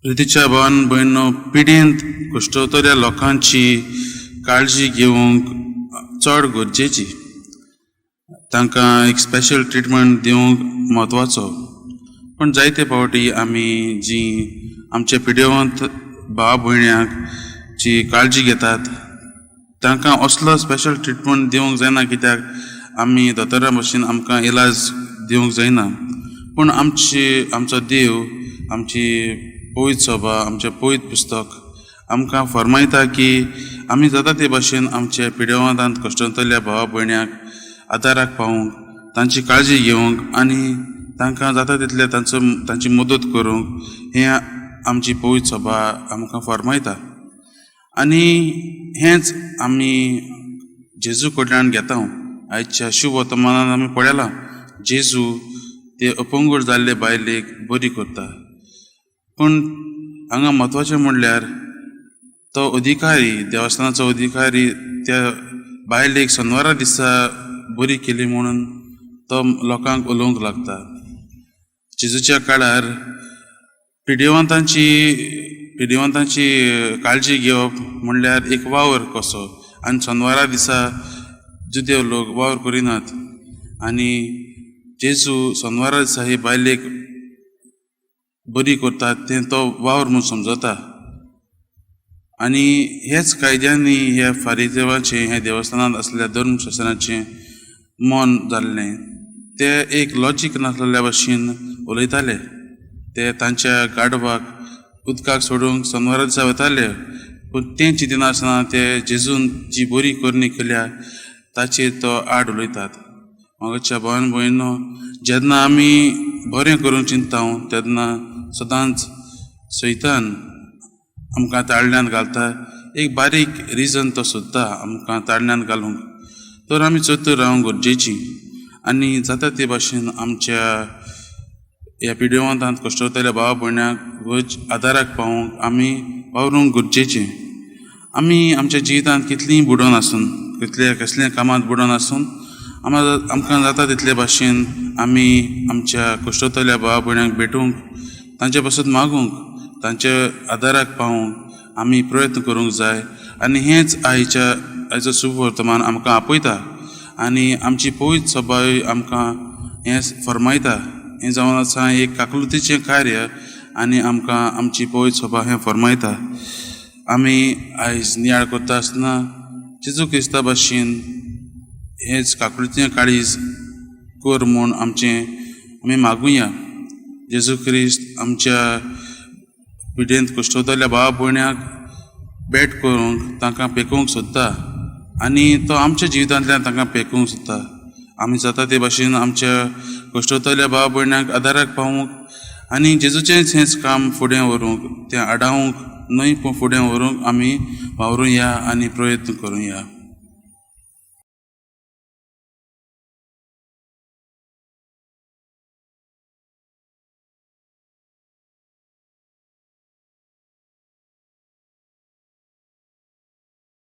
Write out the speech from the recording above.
प्रितीच्या भावान भयणो, पिडेंत कश्टवतल्या लोकांची काळजी घेवंक चड गरजेची. तांकां एक स्पेशल ट्रिटमेंट दिवंक म्हत्वाचो. पूण जायते फावटी आमी जी आमच्या पिडेवंत भाव भयण्यांक जी काळजी घेतात, तांकां असलो स्पेशल ट्रिटमेंट दिवंक जायना, कित्याक आमी दोतोरा भशेन आमकां इलाज दिवंक जायना. पूण आमची आमचो देव, आमची पवित्र सभा, आमचें पवित्र पुस्तक आमकां फरमायता की आमी जाता ते भाशेन आमच्या पिडेवंतांत कश्टतल्या भावा भयण्यांक आदाराक पावूंक, तांची काळजी घेवंक आनी तांकां जाता तितले तांचो तांची मदत करूंक हें आमची पवित्र सभा आमकां फरमायता. आनी हेंच आमी जेजू कडल्यान घेता. आयच्या शुभ वर्तमानान आमी पळयलां, जेजू ते अपंगूळ जाल्ले बायलेक बरी करता. पूण हांगा म्हत्वाचें म्हणल्यार तो अधिकारी, देवस्थानाचो अधिकारी, त्या बायलेक शेनवारा दिसा बरी केली म्हणून तो लोकांक उलोवंक लागता. जेजूच्या काळार पिडेवंतांची काळजी घेवप म्हणल्यार एक वावर कसो आनी शेनवारा दिसा जुदेव लोक वावर करिनात. आनी जेजू शेनवारा दिसा ही बायलेक बरी करतात तें तो वावर म्हूण समजता. आनी हेच कायद्यांनी ह्या फारीदेवाचें, ह्या देवस्थानांत आसल्या धर्मशास्त्राचें मन जाल्लें. ते एक लॉजीक नासलेल्या भशेन उलयताले. ते तांच्या गाडवाक उदकाक सोडूंक शेनवारा दिसा वताले, पूण तें चिंतिनासतना ते जेजून जी बरी करणी केल्या ताचेर तो आड उलयतात. मोगाच्या भावान भयणो, जेन्ना आमी बरें करूंक चिंतता तेन्ना सदांच सैतान आमकां ताळण्यांत घालता. एक बारीक रिजन तो सोदता आमकां ताळण्यांत घालूंक. तर आमी चतूर रावंक गरजेची आनी जाता ते भाशेन आमच्या ह्या पिडेवंतांत कश्टवतल्या भावा भयणांक गरज आदाराक पावोवंक आमी वावरूंक गरजेचें. आमी आमच्या जिवितांत कितलींय बुडोवन आसून, कितले कसल्या कामांत बुडोवन आसून, आमकां जाता तितले भाशेन आमी आमच्या कश्टवतल्या भावा भयणांक भेटूंक, तांचे पासून मागूंक, तांच्या आदाराक पावूंक आमी प्रयत्न करूंक जाय. आनी हेंच आयचो शुभ वर्तमान आमकां आपयता आनी आमची पवित्र सभाय आमकां हें फरमायता. हें जावन आसा एक काकलुतीचें कार्य आनी आमकां आमची पवित्र सभा हें फरमायता. आमी आयज नियाळ करता आसतना जेजू क्रिस्ता भाशेन हेच काकलुतीचें काळीज कर म्हूण आमचें आमी मागुया. जेजू क्रिस्त आमच्या पिडेंत कश्टवतल्या भावा भयण्यांक भेट करूंक, तांकां पेकोवंक सोदता आनी तो आमच्या जिवितांतल्यान तांकां पेकोवंक सोदता. आमी जाता ते भाशेन आमच्या कश्टवतल्या भावा भयण्यांक आदाराक पावूंक आनी जेजूचेंच हेंच काम फुडें व्हरूंक, तें आडावंक न्हय पूण फुडें व्हरूंक आमी वावरुया आनी प्रयत्न करुया.